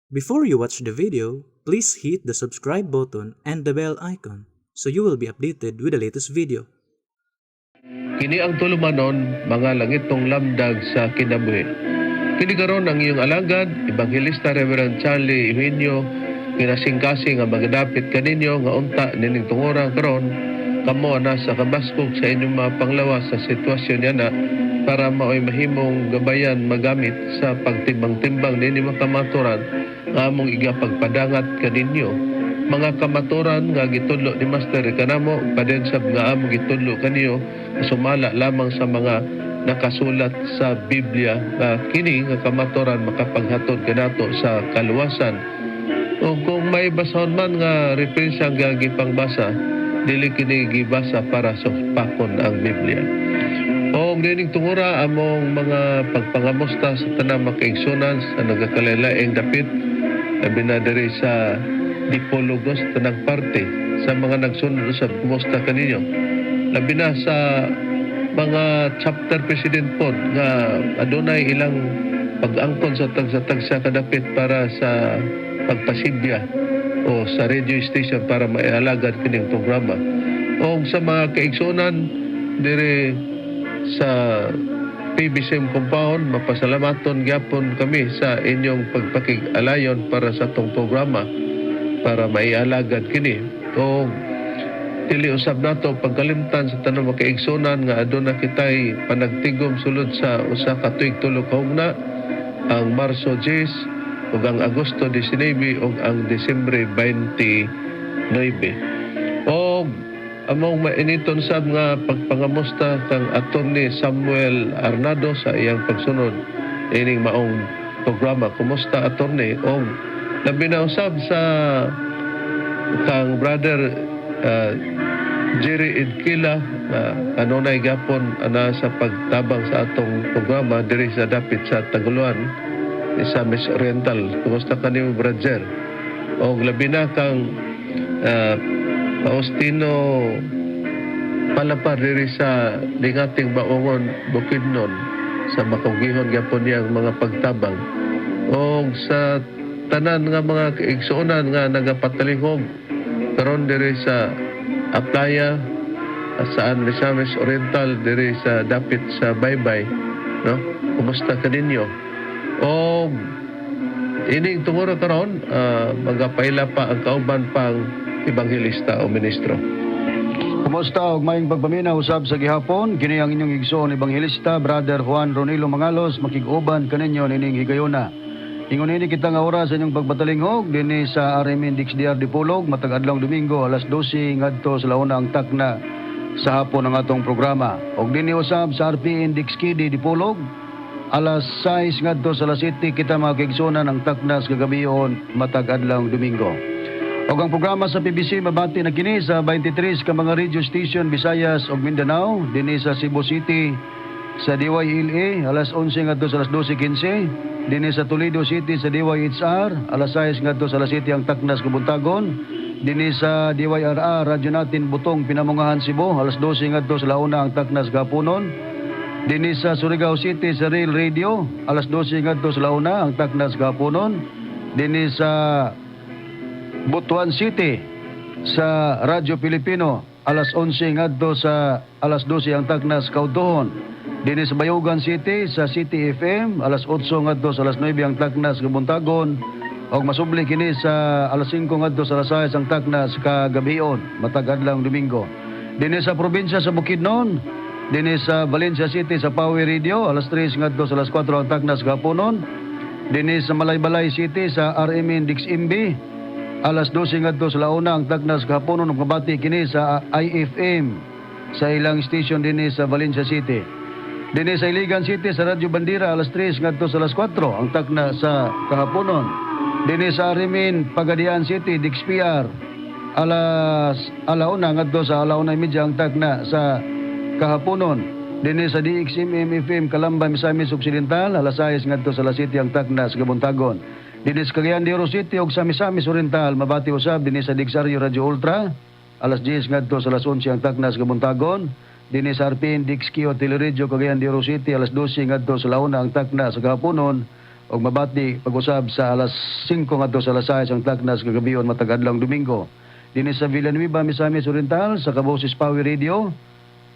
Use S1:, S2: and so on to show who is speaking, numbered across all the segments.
S1: Before you watch the video, please hit the subscribe button and the bell icon so you will be updated with the latest video.
S2: Kini ang tulumanon, mga langitong lamdag sa kinabuhi. Kini karon ang iyong alagad, Ebanghelista Reverend Charlie Eugenio, kinasingkasing nga magadapit kaninyo nga unta nining tungurang karon kamo na sa kabaskog sa inyong mga panglawas sa sitwasyon niya na para maoy mahimong gabayan magamit sa pagtimbang-timbang nini mga kamaturan nga among igapagpadangat kaninyo, mga kamaturan nga gitudlo ni Master kanamo, paden sab nga among gitudlo kaniyo sumala lamang sa mga nakasulat sa Biblia, nga kini nga kamaturan makapaghatod kanato sa kaluwasan. O kung may basahon man nga referensya nga gipangbasa, dili kini gibasa para suspakon ang Biblia. O nining tungura, among mga pagpangamusta sa tanang makaigsunan sa nagakalain dapit, labi na diri sa Dipologos, tanang parte sa mga nagsunod sa kumusta kaninyo, labi na sa mga chapter president pod nga adunay ilang pag-angkon sa tagsa-tagsa kadapit para sa pagpasidya o sa radio station para maialagad kining programa, o sa mga kaigsunan diri sa PBCM compound. Mapasalamaton gyapon kami sa inyong pagpakig-alayon para sa atong programa para maialagad kini. O dili usab nato pagkalimtan sa tanang makaigsunan nga aduna kitay panagtigom sulod sa 1 ka tuig 3 ka hugna, ang Marso 10 ug ang Agosto 19 ug ang Disyembre 29. Og among mainiton sab nga pagpangamusta kang Attorney Samuel Arnado sa iyang pagsunod ining maong programa. Kumusta, Attorney? Og labi na usab sa kang brother Jerry Idkila na kanunay gapon ana sa pagtabang sa atong programa diri sa dapit sa Taguluan sa Miss Oriental. Kumusta ka nimo, brother? Og labi na kang Faustino Palapar diri sa Lingating Baungon, Bukidnon, sa makugihon gyapon niyang mga pagtabang. Og sa tanan nga mga kaigsuonan nga nagapatalihog karon diri sa Aplaya, sa Misamis Oriental, diri sa dapit sa Baybay, no, kumusta kaninyo? Og ining tungura karon, magapaila pa ang kauban pang ebanghelista o ministro.
S3: Kumusta og maayong pagpaminaw usab sa gihapon. Kini ang inyong igsoon ebanghelista, Brother Juan Ronilo Mangalos, makig-uban kaninyo nining higayona. Ingon ini kita nga oras sa inyong pagpatalinghog dinhi sa RMN DXDR Dipolog matag adlaw Domingo alas 12 ngadto sa 1 ang takna sa hapon ang atong programa. Og dinhi usab sa RPN DXKD Dipolog alas 6 ngadto sa alas 7 kita mga kaigsuonan ang takna sa kagabion matag adlaw Domingo. Og ang programa sa PBC mabati na kini sa 23 ka mga radio station Visayas ug Mindanao, dinhi sa Cebu City sa DYLA alas 11 ngadto sa alas 12:15, dinhi sa Toledo City sa DYHR alas 6 ngadto sa alas 7 ang taknas kabuntagon, dinhi sa DYRR Radyo Natin Butong, Pinamungahan, Cebu alas 12 ngadto sa 1 ang taknas gapunon, dinhi sa Surigao City sa Rail Radio alas 12 ngadto sa 1 ang taknas gapunon, dinhi sa Butuan City sa Radyo Pilipino alas 11 ngadto sa alas 12 ang taknas kaudtohon. Dinhi sa Bayugan City sa City FM alas 8 ngadto sa alas 9 ang taknas kabuntagon og masubli kini sa alas 5 ngadto sa alas 6 ang taknas kagabion matag adlaw Domingo. Dinhi sa probinsya sa Bukidnon, dinhi sa Valencia City sa Power Radio alas 3 ngadto sa alas 4 ang taknas gapunon. Dinhi sa Malaybalay City sa RMN DXMB alas 12 ngadto sa 1 ang taknas kahaponon ug mabati kini sa IFM sa ilang station dinhi sa Valencia City. Dinhi sa Iligan City sa Radyo Bandera alas 3 ngadto sa alas 4 ang takna sa kahaponon. Dinhi sa RMN Pagadian City DXPR alas 1:00 ngadto sa 1:30 ang takna sa kahaponon. Dinhi sa DXMM FM Calamba, Misamis Occidental alas 6 ngadto sa alas 7 ang takna sa kabuntagon. Dinhi sa Cagayan de Oro City ug sa Misamis Oriental mabati usab dinhi sa Dixario Radio Ultra alas 10 ngadto sa alas 11 ang takna sa kabuntagon. Dinhi sa RPN DXQ Teleradyo Cagayan de Oro City alas 12 ngadto sa 1 ang takna sa kahaponon. Ug mabati pag-usab sa alas 5 ngadto sa alas 6 ang taknas kagabion matag adlawng Domingo. Dinhi sa Villanueva, Misamis Oriental, sa Kaboses Power Radio,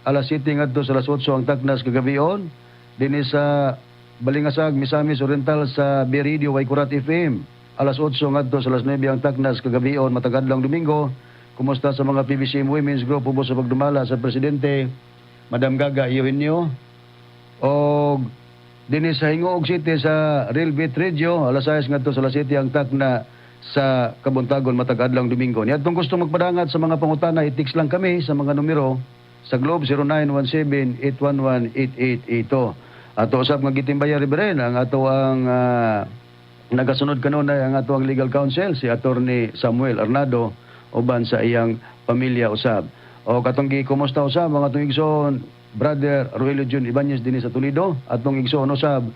S3: alas 7 ngadto sa alas 8 ang taknas kagabion. Dinhi sa Balingasag, Misamis Oriental, sa B Radio Waikurat FM, alas 8 ngadto sa alas 9 ang taknas kagabion matag adlawng Domingo. Kumusta sa mga PBCM Women's Group ubos sa pagdumala sa presidente Madam Gaga Eugenio. Og dinhi sa Gingoog City, sa Real Beat Radio, alas 6 ngadto sa alas 7 ang takna sa kabuntagon matag adlawng Domingo. Niadtong gusto magpadangat sa mga pangutana, i-text lang kami sa mga numero sa Globe 0917-811-8882. Ato usab nga gitimbaya, Reverend, ang ato ang nagasunod kanunay ang ato ang legal counsel, si Attorney Samuel Arnado, uban sa iyang pamilya usab. O katong gikumusta usab ang atong igsoon Brother Rogelio Jun Ibanez dinhi sa Toledo, atong igsoon usab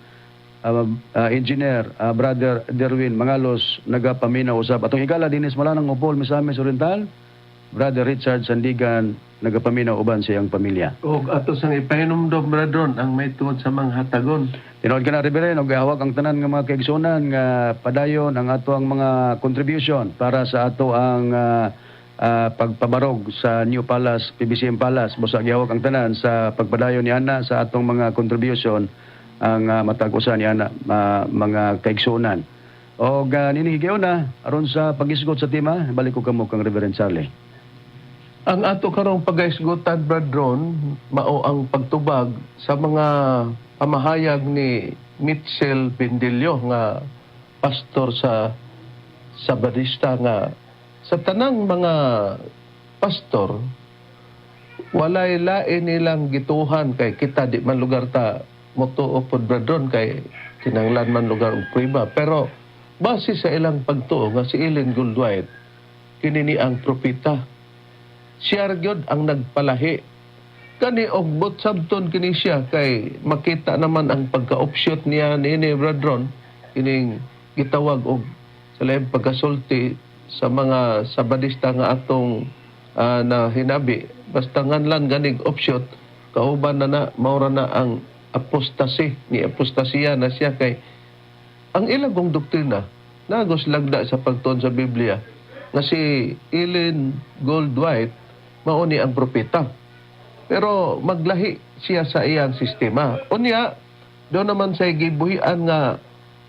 S3: engineer Brother Derwin Mangalos nagapaminaw usab. Atong higala dinhi sa Malanang Opol, Misamis Oriental, Brother Richard Sandigan nagapaminaw uban sa iyang pamilya.
S2: Og ato sang ipahinumdom, Bradron, ang may tuod sa mga hatagon.
S3: Tinuod ka na, Reverend, og hawak ang tanan nga mga kaigsunan nga padayon ang ato ang mga contribution para sa ato ang pagpabarog sa New Palace, PBCM Palace. Busa gihawak ang tanan sa pagpadayon ni ana sa atong mga contribution ang matag usa ni ana mga kaigsunan. Og nini na aron sa pagisgot sa tema, balik ko kamo kang Reverend Charlie.
S2: Ang ato karong pagaisgutan, Bradron, mao ang pagtubag sa mga pamahayag ni Mitchell Bendillo nga pastor sa Sabadista nga sa tanang mga pastor walay lain nilang gituhan kay kita di man lugar ta motuo pod, Bradron, kay kinanglan man lugar og priba, pero base sa ilang pagtuo nga si Ellen Goldwhite kini ni ang propeta, siya ra gyud ang nagpalahi kani og but sabton kini siya kay makita naman ang pagka-offshoot niya niini, Bradron, kining gitawag og sa laing pagkasulti sa mga Sabadista nga atong na hinabi. Basta nganlan ganig offshoot, kauban na na maura na ang apostasy ni apostasiya na siya kay ang ilang kong doktrina nagos lagda sa pagtuon sa Biblia nga si Ellen Goldwhite mao ni ang propeta. Pero maglahi siya sa iyang sistema. Unya, doon naman sa gibuhian nga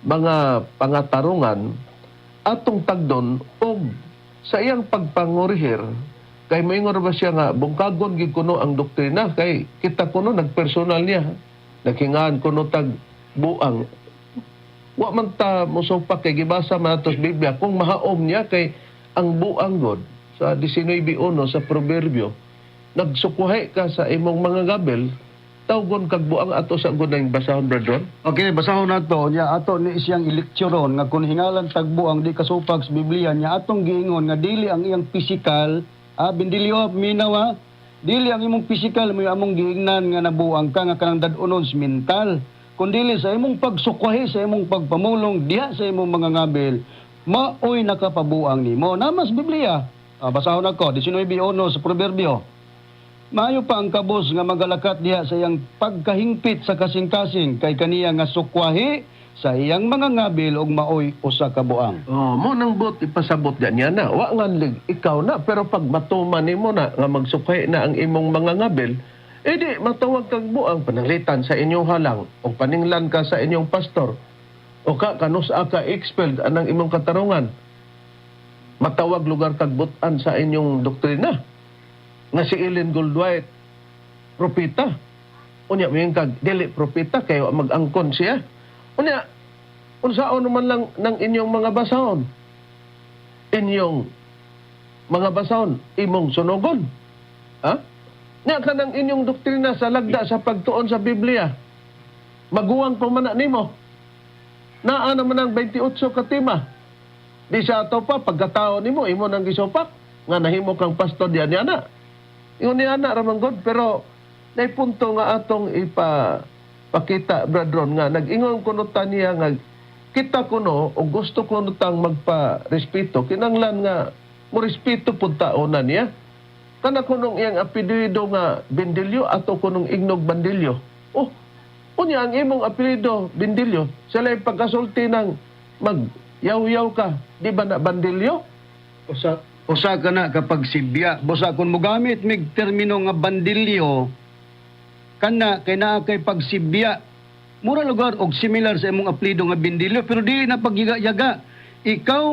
S2: mga pangatarungan atong tagdon og sa iyang pagpangurihir kay moingon ba siya nga bungkagon gid kuno ang doktrina kay kita kuno nagpersonal niya naghingaan kuno tag buang. Wa man ta mosupak kay gibasa man ato sa Biblia kung mahaom niya kay ang buang god sa 19.1 sa Proverbio, nagsukuhay ka sa imong mga gabel, tawgon kag buang. Ato sa gunang basahon, Bradron.
S3: Okay, basahon nato nya ato ni siyang ilektyoron nga kung hingalan tagbo ang di kasupag sa Biblia nya atong giingon nga dili ang iyang pisikal, bindilyo minaw ah. Dili ang imong pisikal mo among giingnan nga nabuang ka nga kanang dad-onon sa mental, kundili sa imong pagsukwahi, sa imong pagpamulong diha sa imong mga ngabil, maoy nakapabuang nimo. Namas Biblia. Basahon ako 19.1 sa Proverbio. Maayo pa ang kabos nga magalakat diha sa iyang pagkahingpit sa kasing-kasing kay kaniya nga sukwahi sa iyang mga ngabil og maoy usa ka buang.
S2: Oh, mo nang but ipasabot niya na. Wa nganlig ikaw na, pero pag matuman nimo na nga magsukay na ang imong mga ngabil, edi matawag kag buang pananglitan sa inyong halang o paninglan ka sa inyong pastor. O ka kanus ka expelled anang imong katarungan. Matawag lugar kag butan sa inyong doktrina nga si Ellen Goldwhite propeta. Unya moingon kag dili propeta kay wa mag-angkon siya. Unya unsaon naman lang ng inyong mga basahon? Inyong mga basahon, imong sunugon. Ha? Nya kanang inyong doktrina sa lagda sa pagtuon sa Biblia. Maguwang pa man na nimo. Naa naman ang 28 ka tema. Di sa ato pa, pagkatao nimo, imo nang gisupak, nga nahimo kang pastor diyan niya na. Ingon niya na ramang God, pero nay punto nga atong ipa pakita, Bradron, nga nag-ingon kuno ta niya nga kita kuno o gusto kuno tang magpa-respeto, kinanglan nga mo respeto pud taonan niya kana kunong iyang apelyido nga Bendilio, ato kunong Ignog Bandilyo. Oh, Unya ang imong apelyido Bindilyo, sila yung pagkasulti ng mag yaw-yaw ka, di ba na bandilyo?
S3: Usa usa ka na kapag sibya. Busa kung mogamit mig termino nga bandilyo, kana kay naa kay pagsibya. Mura lugar og similar sa imong apelyido nga Bindilyo, pero dili na pagyaga. Ikaw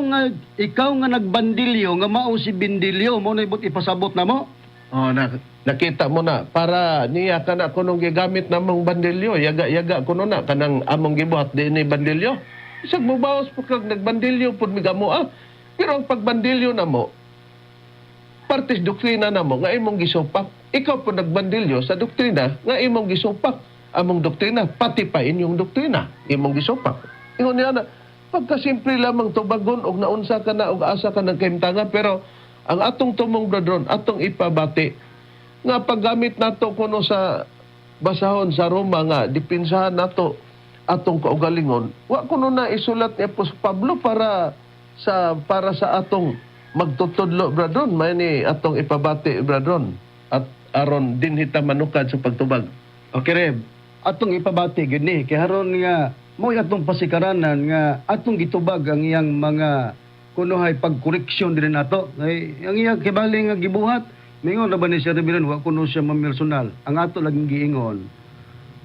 S3: nga nagbandilyo nga mao si Bindilyo, mo na ibot ipasabot na mo.
S2: Oh, na, nakita mo na para niya kana kunong gigamit namong bandilyo, yaga-yaga kuno na kanang among gibuhat di ni bandilyo. Isag mo bawas po kag nagbandilyo pud migamo ah. Pero ang pagbandilyo namo, partes doktrina namo nga imong gisupak. Ikaw po nagbandilyo sa doktrina nga imong gisupak. Among doktrina, pati pa inyong doktrina, imong gisupak. Ingon niya na, pagkasimple lamang tubagon og naunsa ka na og asa ka ng kahimtangan, pero ang atong tumong brodron, atong ipabati nga paggamit nato kuno sa basahon sa Roma nga dipinsahan nato atong kaugalingon, wa kuno na isulat ni Apostol Pablo para sa atong magtutudlo, bradron. May ni atong ipabati, bradron, at aron din hita manukad sa pagtubag.
S3: Okay, Reb. Atong ipabati gid ni kay haron nga mo'y atong pasikaranan nga atong gitubag ang iyang mga kunuhay pagkoreksyon din nato. Kay ang iyang kibali nga gibuhat, mingon na ba ni Sir Reverend, wa kuno siya mamersonal. Ang ato laging giingon,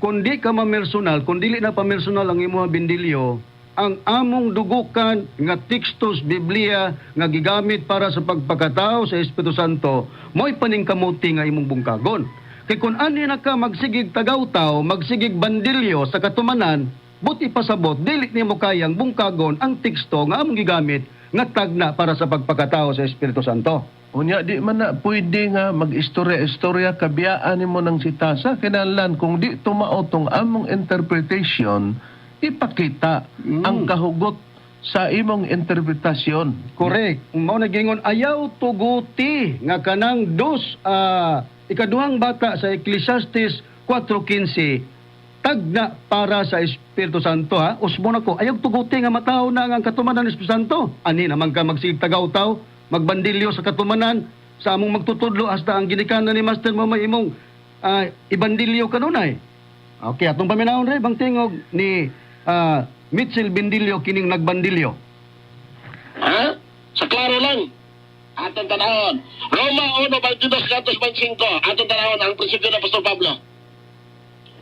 S3: kung di ka mamersonal, kung dili na pamersonal ang imuha bindilyo, ang among dugukan nga tekstos Biblia nga gigamit para sa pagpakatao sa Espiritu Santo, mo'y paningkamuti nga imong bungkagon. Kay kung ani na ka magsigig tagawtaw, magsigig bandilyo sa katumanan, buti pasabot, dili nimo kayang bungkagon ang teksto nga among gigamit nga tagna para sa pagpakatao sa Espiritu Santo.
S2: Unya di man na pwede nga mag-istorya-istorya kabiyaan nimo ng sitasa, kinahanglan kung di tumao tong among interpretation, ipakita ang kahugot sa imong interpretasyon.
S3: Correct. Mao na gingon ayaw tuguti nga kanang dos ikaduhang bata sa Ecclesiastes 4:15 tagna para sa Espiritu Santo ha. Usbo na ko ayaw tuguti nga matawo na ang katumanan ng Espiritu Santo. Ani naman ka magsigig tagaw-taw, magbandilyo sa katumanan sa among magtutudlo hasta ang ginikanan ni Master mo may imong ibandilyo kanunay. Okay, atong paminawon re bang tingog ni Mitchell Bindilyo kining nagbandilyo.
S4: Ha? Sa klaro lang. Atong tanahon. Roma 1:22-25. Atong tanahon ang prinsipyo ng Apostol Pablo.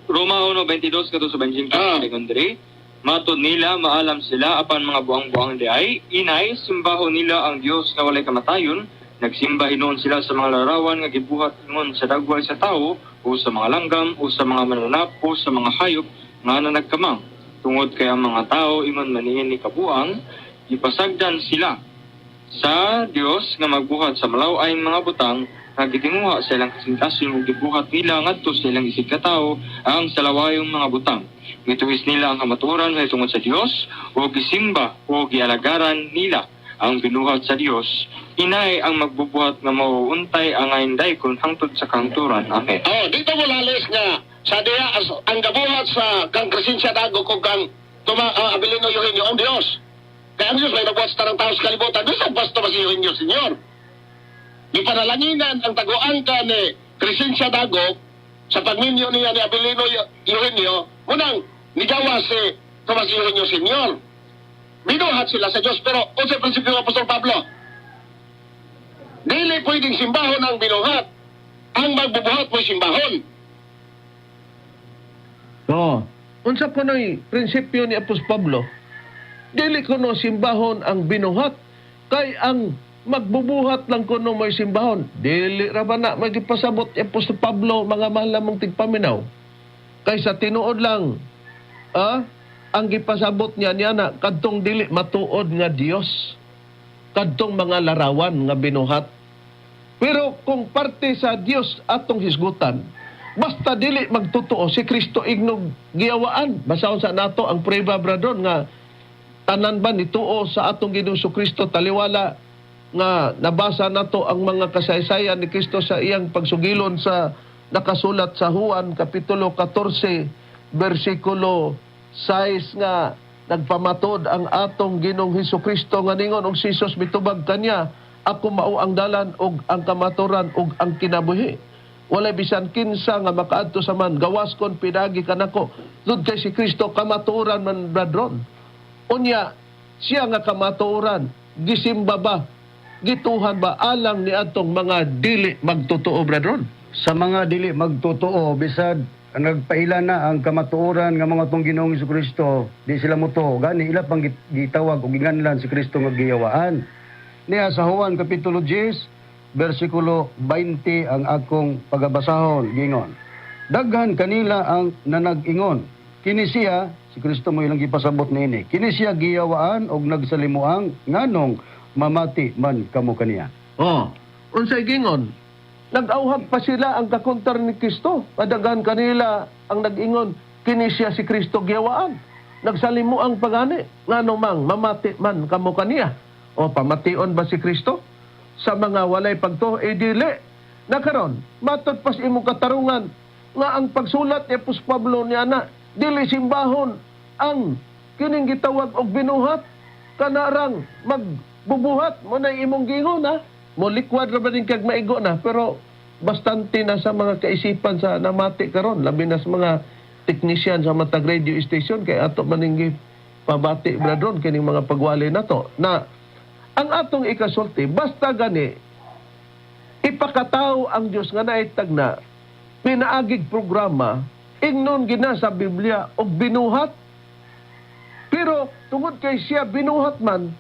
S5: Roma 1:22 kadto sa 25. Diri, matod nila maalam sila apan mga buang-buang diay, inay simbaho nila ang Dios nga walay kamatayon, nagsimba hinuon sila sa mga larawan nga gibuhat ingon sa dagway sa tawo o sa mga langgam o sa mga mananap o sa mga hayop nga nanagkamang. Tungod kay ang mga tao ingon maniin ni kabuang, ipasagdan sila sa Dios nga magbuhat sa malaw-ay mga butang nga gitinguha sa ilang kasing-kasing ug gibuhat nila ngadto sa ilang isig katawo ang salawayong mga butang. Gituwis nila ang kamatuoran mahitungod sa Dios o gisimba o gialagaran nila ang binuhat sa Dios. Inay ang magbubuhat nga mauuntay ang daykon hangtod sa kahangturan. Amen.
S4: Oh, dito mo lalis nga sa diya ang gabuhat sa kang Crescencia Dago kung kang Tuma, Abilino Eugenio ang Dios. Kaya ang Dios may nagbuhat sa tanang tao sa kalibutan. Bisan pa si Eugenio Senior. Di panalanginan ang taguan ka ni Crescencia Dago sa pagminyo niya ni Abilino Eugenio, unang nigawa si Tomas Eugenio Senior. Binuhat sila sa Diyos, pero unsa prinsipyo ng Apostol Pablo? Dili pwedeng simbahon ang binuhat. Ang magbubuhat mo'y simbahon.
S2: Oh, unsa kuno'y prinsipyo ni Apostol Pablo? Dili kuno simbahon ang binuhat kay ang magbubuhat lang kuno may simbahon. Dili ra ba na magipasabot ni Apostol Pablo, mga mahal namong tigpaminaw? Kay sa tinuod lang, ang gipasabot niya niya na kadtong dili matuod nga Dios, kadtong mga larawan nga binuhat. Pero kung parte sa Dios atong hisgutan, basta dili magtotoo si Kristo ignog giyawaan. Basahon sa nato ang prueba, bradon, nga tanan ba nituo sa atong Ginoong Kristo taliwala nga nabasa nato ang mga kasaysayan ni Kristo sa iyang pagsugilon sa nakasulat sa Juan kapitulo 14 bersikulo 6 nga nagpamatod ang atong Ginoong Hesus Kristo nga ningon og si Jesus mitubag kanya, "Ako mao ang dalan ug ang kamaturan ug ang kinabuhi." Walay bisan kinsa nga makaadto sa Amahan gawas kon pinaagi kanako. Tungod kay si Kristo kamatuoran man, Brad Ron. Unya, siya nga kamatuoran, gisimba ba, gituhan ba alang ni atong mga dili magtotoo, Brad Ron?
S3: Sa mga dili magtotoo, bisad nagpaila na ang kamatuoran nga mga tong Ginoong Kristo, di sila motuo. Gani ila pang gitawag og ginganlan si Kristo nga giyawaan. Niya sa Juan kapitulo 10 bersikulo 20 ang akong pagabasahon, gingon: "Daghan kanila ang nanag-ingon, kini siya, si Kristo mo ilang gipasabot niini, kini siya giyawaan og nagsalimuang, nganong mamati man kamo kaniya?"
S2: Oh, unsay gingon? Nag-auhag pa sila ang kakontar ni Kristo. Padaghan kanila ang nag-ingon, kini siya si Kristo giyawaan. Nagsalimuang pagani, ngano mang mamati man kamo kaniya? O pamation ba si Kristo sa mga walay pagtuo? Eh dili. Nakaron, matod pas imong katarungan nga ang pagsulat ni Apostol Pablo niya na dili simbahon ang kining gitawag og binuhat, kanarang magbubuhat mo na imong gingon ha. Mo likwad ra ba din kag maigo na, pero bastante na sa mga kaisipan sa namati karon, labi na sa mga technician sa matag radio station, kay ato maning pabati, Brad Ron, kining mga pagwali na to na ang atong ikasulti. Basta gani ipakatao ang Dios nga naitag na pinaagig programa, ingnon gina sa Biblia og binuhat, pero tungod kay siya binuhat man,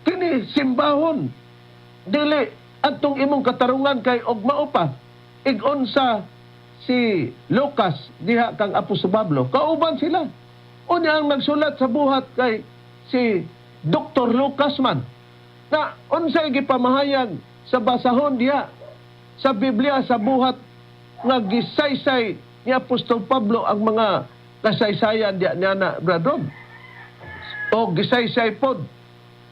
S2: kini simbahon dili atong imong katarungan, kay og mao pa igon sa si Lucas diha kang Apostol Pablo, kauban sila. Unya ang nagsulat sa Buhat kay si Dr. Lucas man na unsay gipamahayag sa basahon diha sa Biblia sa Buhat nga gisaysay ni Apostol Pablo ang mga kasaysayan diha niya na, Brad Rob, o gisaysay pod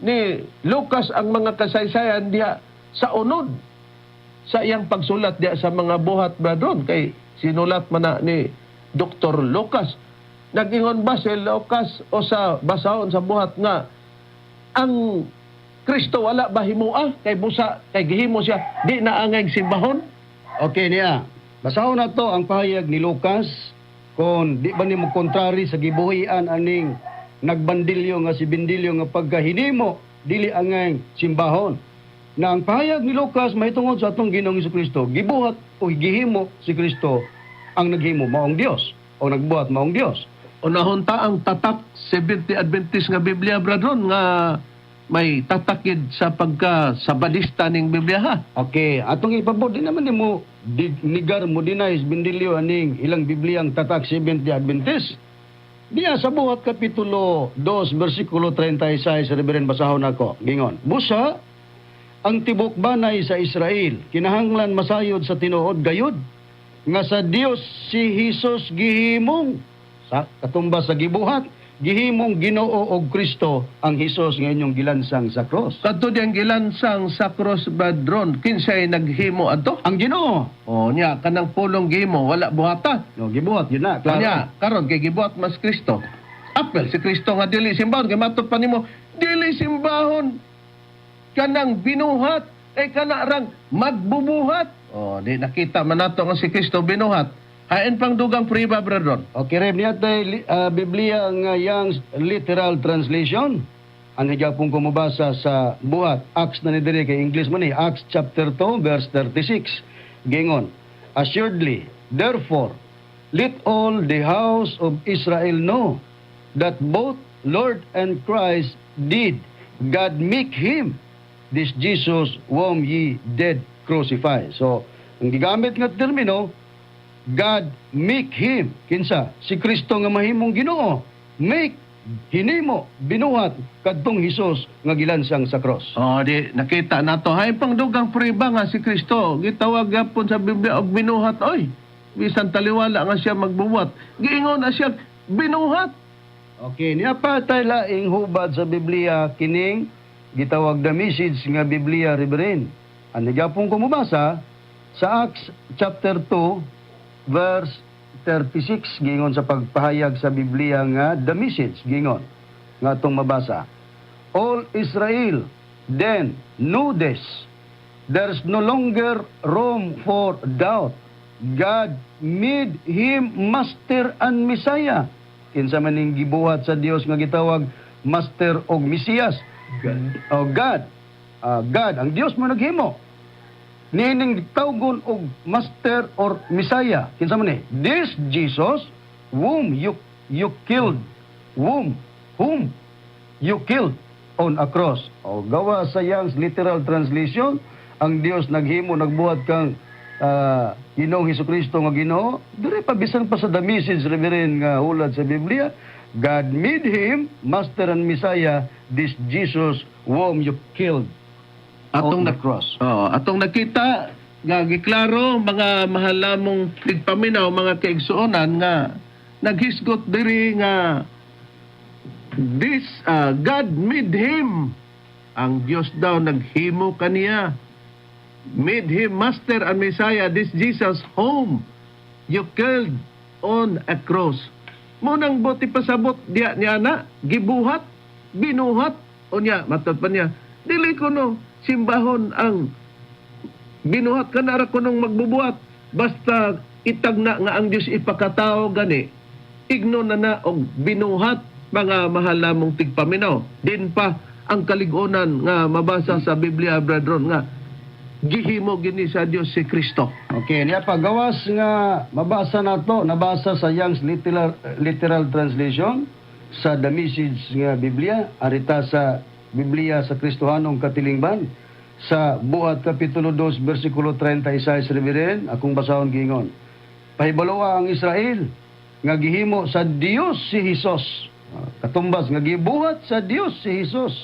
S2: ni Lucas ang mga kasaysayan diha sa unod sa iyang pagsulat diha sa mga Buhat, Brad Ron, kay sinulat man na ni Dr. Lucas. Nag-ingon ba si Lucas o sa basahon sa Buhat nga ang Kristo wala ba himua, kay busa kay gihimo siya di na angay simbahon?
S3: Okay niya. Basahon na to ang pahayag ni Lucas kung di ba nimo kontrary sa gibuhian aning nagbandilyo nga si Bindilyo nga pagkahinimo dili angay simbahon. Na ang pahayag ni Lucas mahitungod sa atong Ginoong Kristo, gibuhat o gihimo si Kristo, ang naghimo maong Dios o nagbuhat maong Dios.
S2: Unahon ta ang tatak Seventh Adventist nga Biblia, Brad Ron, nga may tatakid sa pagka sabadista ning Biblia ha.
S3: Okay, atong ipabot, di naman nimo nigar mo deny Bindilyo aning ilang Bibliang tatak Seventh Adventist. Diya sa Buhat kapitulo 2 bersikulo 36, Reverend, basahon ako. Gingon: "Busa ang tibok banay sa Israel kinahanglan masayod sa tinuod gayud nga sa Dios si Hesus gihimong," sa katumbas sa gibuhat, "gihimong Ginoo og Kristo ang Hesus nga inyong gilansang sa cross."
S2: Kadto diyang gilansang sa cross, Brad Ron, kinsay naghimo adto?
S3: Ang Ginoo.
S2: O nya kanang pulong gihimo wala buhata.
S3: No, gibuhat yun na, klaro.
S2: Nya karon kay gibuhat mas Kristo. Apel si Kristo nga dili simbahon, kay matod pa nimo dili simbahon kanang binuhat ay kana rang magbubuhat. O di nakita man nato nga si Kristo binuhat. Hain pang dugang priba, Brad Ron.
S3: Okay, Reb, niya tay Biblia nga Young's Literal Translation. Ang higapong kumubasa sa Buhat, Acts na ni diri kay English man ni, Acts chapter 2 verse 36. Gingon: "Assuredly, therefore, let all the house of Israel know that both Lord and Christ did God make him, this Jesus whom ye did crucify." So, ang gigamit nga termino, God make him. Kinsa? Si Kristo nga mahimong Ginoo. Make, hinimo, binuhat kadtong Hesus nga gilansang sa cross.
S2: Oh, di nakita nato. Hay pang dugang priba nga si Kristo gitawag gyapon sa Biblia og binuhat oy. Bisan taliwala nga siya magbuhat, giingon na siya binuhat.
S3: Okay, niya pa tay laing hubad sa Biblia kining gitawag The Message nga Biblia, Reverend. Ang higapong kumubasa sa Acts chapter 2 verse 36, gingon sa pagpahayag sa Biblia nga The Message, gingon nga atong mabasa: "All Israel then know this There's no longer room for doubt. God made him Master and Messiah. Kinsa man ning gibuhat sa Dios nga gitawag Master og Mesiyas? God. Oh, God. Ah, God, ang Dios mo naghimo. Niining tawgon og Master or Messiah. Kinsa man ni? This Jesus whom you killed. Whom you killed on a cross. O gawa sa Young's Literal Translation, ang Dios naghimo, nagbuhat kang Ginoong Hesukristo nga Ginoo. Diri pa, bisan pa sa The Message, Reverend, nga hulad sa Biblia, God made him Master and Messiah, this Jesus whom you killed
S2: Atong
S3: on the cross.
S2: Oh, atong nakita nga giklaro, mga mahal namong tigpaminaw, mga kaigsuonan, nga naghisgot diri nga this God made him, ang Dios daw naghimo kaniya, made him Master and Messiah, this Jesus whom you killed on a cross. Mo nang buot ipasabot diya niya na gibuhat, binuhat. Unya matod pa niya, dili ko no simbahon ang binuhat, kanara ko nung magbubuhat. Basta itagna nga ang Dios ipakatao gani, igno na na og binuhat. Mga mahal namong tigpaminaw, din pa ang kalig-onan nga mabasa sa Biblia, brethren, nga gihimo gini sa Dios si Kristo.
S3: Okay, niya pagawas nga mabasa nato, nabasa sa Young's Literal Translation, sa The Message nga Biblia, arita sa Biblia sa Kristohanong Katilingban, sa Buhat Kapitulo 2, versikulo 36, Reverend, akong basahon, gingon: "Pahibaloa ang Israel nga gihimo sa Dios si Hesus." Ah, katumbas nga gibuhat sa Dios si Hesus.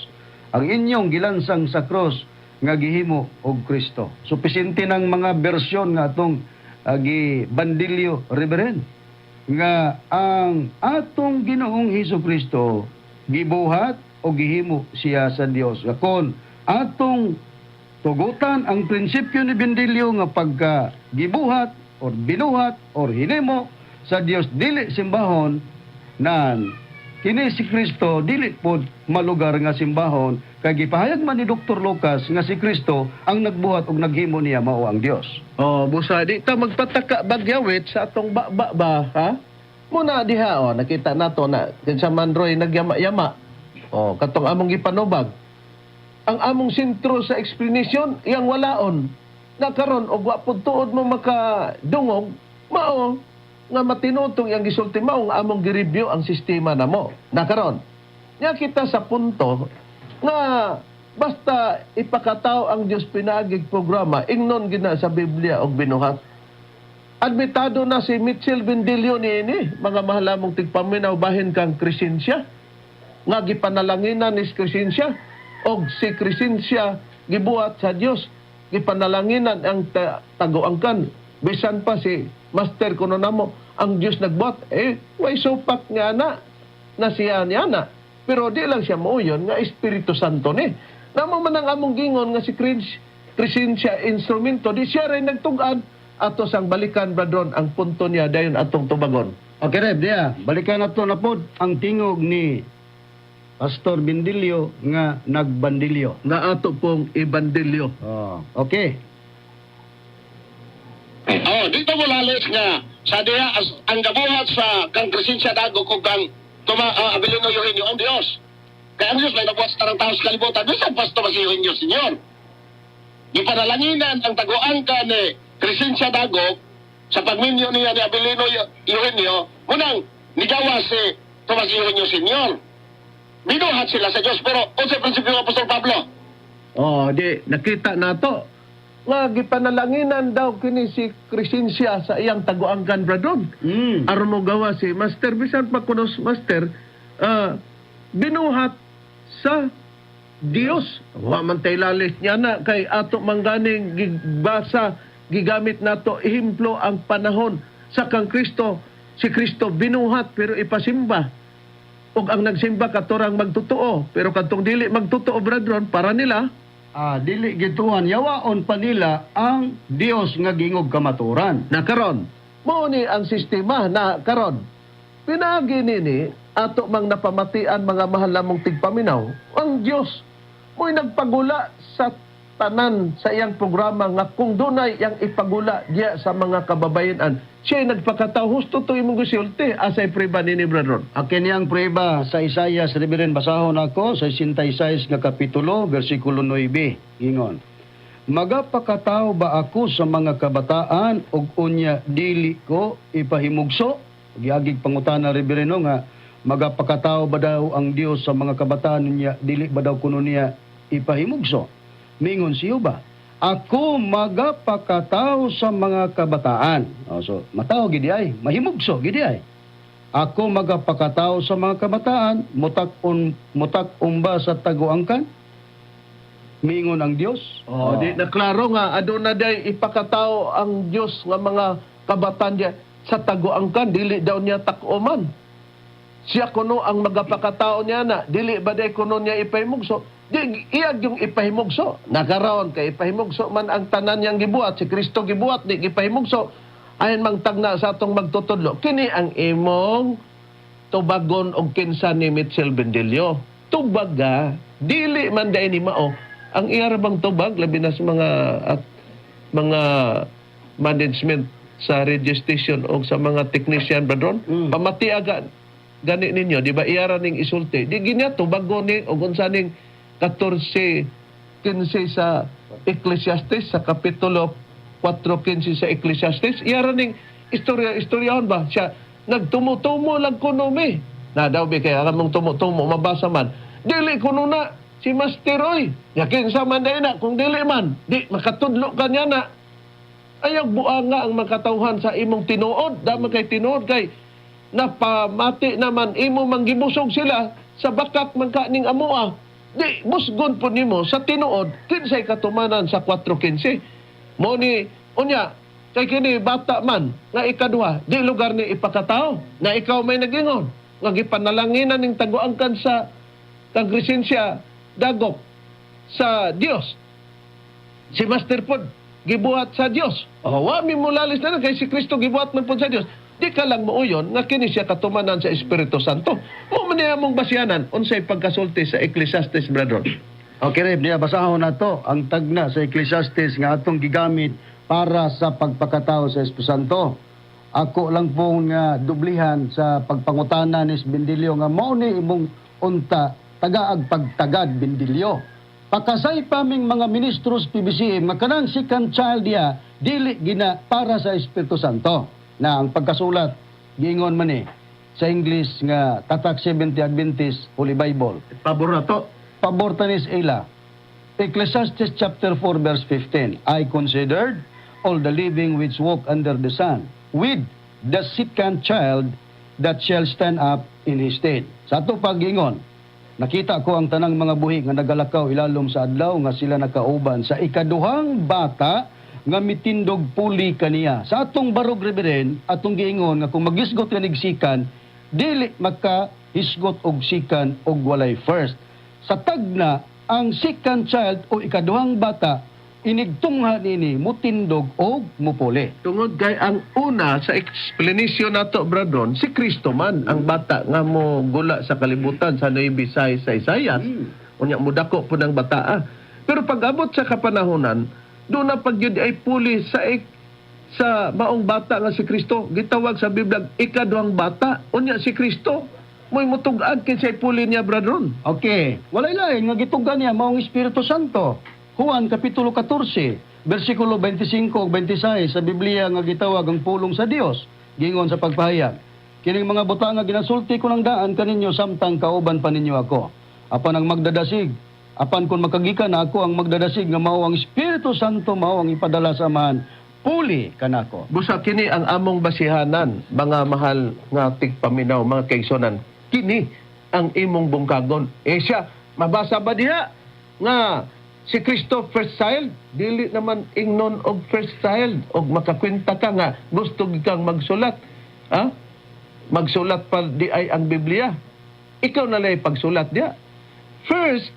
S3: "Ang inyong gilansang sa cross nga gihimo og Kristo." So pisinte ng mga bersyon nga atong gibandilyo, Reverend, nga ang atong Ginoong Hesus Kristo gibuhat o gihimo siya sa Dios. Nga kon atong tugutan ang prinsipyo ni Bendilio nga pagka gibuhat or binuhat or hinimo sa Dios dili simbahon, nan kini si Kristo dili pod malugar nga simbahon, kay gipahayag man ni Dr. Lucas nga si Kristo ang nagbuhat og naghimo niya mao ang Dios.
S2: Oh, busa di ta magpataka bagyawit sa atong ba ba, ha? Muna diha, oh, nakita nato na kinsa man roy nagyama-yama. Oh, katong among gipanubag. Ang among sentro sa explanation iyang walaon. Na karon og wa pud tuod mo makadungog mao nga matinutong iyang gisulti, mao nga among gi-review ang sistema namo. Na karon nya kita sa punto nga basta ipakatao ang Dios pinaagig programa, ingnon gina sa Biblia og binuhat. Admitado na si Mitchell Bendilio niini, mga mahalamong tigpaminaw, bahin kang Crescencia nga gipanalanginan ni Crescencia og si Crescencia gibuhat sa Dios, gipanalanginan ang tagoangkan. Bisan pa si master kuno namo ang Dios nagbuhat, eh way supak nga na na siya niya na, pero di lang siya mauyon nga Espiritu Santo ni namo man ang among gingon nga si Crescencia instrumento di siya rin nagtug-an. Ato sang balikan, bradron, ang punto niya, dayon atong tubagon.
S3: Okay, Rev, diya. Balikan nato na pod ang tingog ni Pastor Bendilio nga nagbandilyo.
S2: Nga ato pong ibandilyo.
S3: Oh, okay.
S4: Oh, dito mo lalis nga sa diha ang gabuhat sa kang Crescencia Dago kung kang Toma Abelino Eugenio ang Dios. Kaya ang Dios may nagbuhat sa tarang tao sa kalibutan. Bisan pa Tomas Eugenio Senior. Gipanalanginan ang taguan ka ni Crescencia Dago sa pagminyo niya ni Abelino Eugenio, munang nigawa si Tomas Eugenio Senior. Binuhat sila sa Dios, pero unsa prinsipyo ng Apostol Pablo?
S2: Oh, di nakita nato nga gipanalanginan daw kini si Crescencia sa iyang taguangkan, bradon. Aron mo gawa si master, bisan pa kunos master, binuhat sa Dios. Wa man tay lalis niya na kay ato mangganing gibasa, gigamit nato ehemplo ang panahon sa kang Kristo. Si Kristo binuhat pero ipasimba. Ug ang nagsimba katorang magtotoo, pero kadtong dili magtotoo, brethren, para nila
S3: Ah, dili gituan, yawaon pa nila ang Dios nga gingog kamaturan.
S2: Na karon mao ni ang sistema na karon pinaagi nini ato mang napamatian, mga mahal namong tigpaminaw, ang Dios mo'y nagpagula sa Tanan sa iyang programa nga kung dunay iyang ipagula diya sa mga kababayenan, siya nagpakatao. Husto to imong gisulti. Asay prueba nini, Brother Ron?
S3: Akin niyang prueba sa Isaias, Reverend, basahon ako sa 66 nga kapitulo, versikulo 9. Ingon: "Magapakatao ba ako sa mga kabataan ug unya dili ko ipahimugso?" Giagig pangutana, Reverend, no, nga magapakatao ba daw ang Dios sa mga kabataan, unya dili ba daw kuno niya ipahimugso? Mingon siyo ba? "Ako magapakatao sa mga kabataan." Oh, so matao gidi ay, mahimugso gidi ay. "Ako magapakatao sa mga kabataan, mutak-on ba sa taguangkan?" Mingon ang Dios.
S2: Oh, di na klaro nga aduna day ipakatao ang Dios nga mga kabataan diya sa taguangkan, dili daw niya tak-oman. Siya kuno ang magapakatao niya na dili ba day kuno niya ipahimugso? Di iyag yung ipahimugso. Nakaroon kay ipahimugso man ang tanan niyang gibuhat, si Kristo gibuhat di gipahimugso. Ayon mang tagna sa atong magtutudlo, kini ang imong tubagon og kinsa ni Mitchell Bendillo. Tubaga, dili man day ni mao. Ang iya ra bang tubag, labi na sa mga at mga management sa radio station o sa mga technician, Brother Ron, pamati aga gani ninyo, di ba iya ra ning isulti? Di ginya tubagon ni og unsa ning 14:15 sa Ecclesiastes, sa kapitulo 4:15 sa Ecclesiastes. Iya ra ning istorya istoryahon ba siya, nagtumutumo lang kuno mi na daw bi kaya kamong tumutumo mabasa man dili kuno na si Master oy ya kinsa man day na. Kung dili man di makatudlo ka niya na. Ayaw buanga ang makatawhan sa imong tinuod. Dama kay tinuod kay napamati naman imo manggibusog sila sa bakak man ka ning amoa. Di busgon po nimo sa tinuod kinsay katumanan sa 4:15 mo ni. Unya kay kini bata man nga ikaduha, di lugar ni ipakatao na ikaw may nagingon nga gipanalanginan ning taguangkan sa kang Crescencia Dagop sa Dios. Si Master pod gibuhat sa Dios. Oh, wa mi mulalis na kay si Kristo gibuhat man pod sa Dios. Di ka lang muuyon nga kini siya katumanan sa Espiritu Santo. Mo man niya mong basihanan unsay pagkasulti sa Ecclesiastes, Brother.
S3: Okay, Rev, niya basahon na to ang tagna sa Ecclesiastes nga atong gigamit para sa pagpakatao sa Espiritu Santo. Ako lang pong nga dublihan sa pagpangutana ni Bendilio nga mao ni imong unta tagaag pagtagad, Bendilio. Pakasay pa ming mga ministros PBCM nga kanang second child diya dili gina para sa Espiritu Santo. Na ang pagkasulat giingon man ni sa English nga Tatak 70 Adventist Holy Bible.
S2: Pabor na to.
S3: Pabor tanis ila. Ecclesiastes chapter 4 verse 15. "I considered all the living which walk under the sun, with the second child that shall stand up in his stead." Sa ato pag-ingon, "Nakita ko ang tanang mga buhi nga nagalakaw ilalom sa adlaw nga sila nakauban sa ikaduhang bata nga mitindog puli kaniya." Sa atong barog, Reverend, atong giingon nga kung magisgot ka second, dili makahisgot og second og walay first. Sa tagna, ang second child o ikaduhang bata, inigtungha nini mutindog og mupuli.
S2: Tungod kay ang una sa explanation nato, Brother, si Kristo man ang bata nga mo gula sa kalibutan sa Nueva sa Isaias. Unya mudako po ng bataa. Pero pag abot sa kapanahonan, doon na pag yun ay puli sa maong bata nga si Kristo. Gitawag sa Biblia ikaduhang bata. Unya si Kristo mo'y mutug-an kinsay puli niya, Brother.
S3: Okay, walay lain nga gitugan niya maong Espiritu Santo. Juan kapitulo 14, versikulo 25 ug 26 sa Biblia nga gitawag ang pulong sa Dios, gingon sa pagpahayag: "Kining mga butang nga ginasulti ko ng daan kaninyo samtang kauban pa ninyo ako. Apan ang magdadasig, apan kung makagikan na ako ang magdadasig nga mao ang Espiritu Santo, mao ang ipadala sa Amahan, puli kanako."
S2: Busa kini ang among basihanan, mga mahal nga tigpaminaw, mga kaigsonan. Kini ang imong bungkagon. Eh siya, mabasa ba diha nga si Kristo first child? Dili naman ingnon og first child og makakwenta ka nga gusto gid kang magsulat. Ha? Magsulat pa di ay ang Biblia. Ikaw na lay pagsulat diha. First,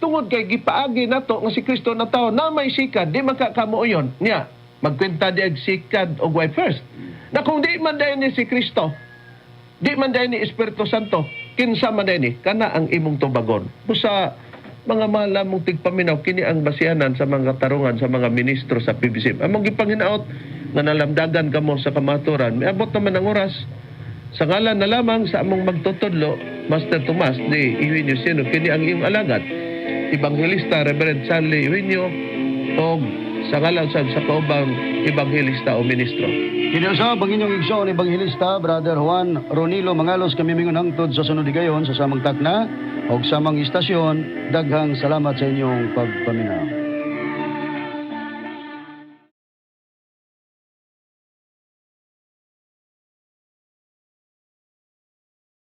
S2: tungod kay gipaagi nato nga si Kristo na tao na may second, di man ka kamuoyon niya. Magkwenta di ag second og way first. Na kung di man dayon ni si Kristo, di man dayon ni Espiritu Santo, kinsa man dayon ni, kana ang imong tubagon. Busa Mga mahal namong tigpaminaw, kini ang basihanan sa mga katarungan sa mga ministro sa PBCM. Among gipanginaot nga nalamdagan kamo sa kamaturan. Miabot naman ang oras sa ngalan na lamang sa among magtutudlo, Master Tomas de Eugenio Seno, kini ang iyong alagad, Ebanghelista Reverend Charlie Eugenio, o sa ngalan sa kaubang ebanghelista o ministro.
S3: Kini usab ang inyong igsoon ebanghelista Brother Juan Ronilo Mangalos, kami mingon hangtod sa sunod higayon sa samang takna og samang istasyon. Daghang salamat sa inyong pagpaminaw.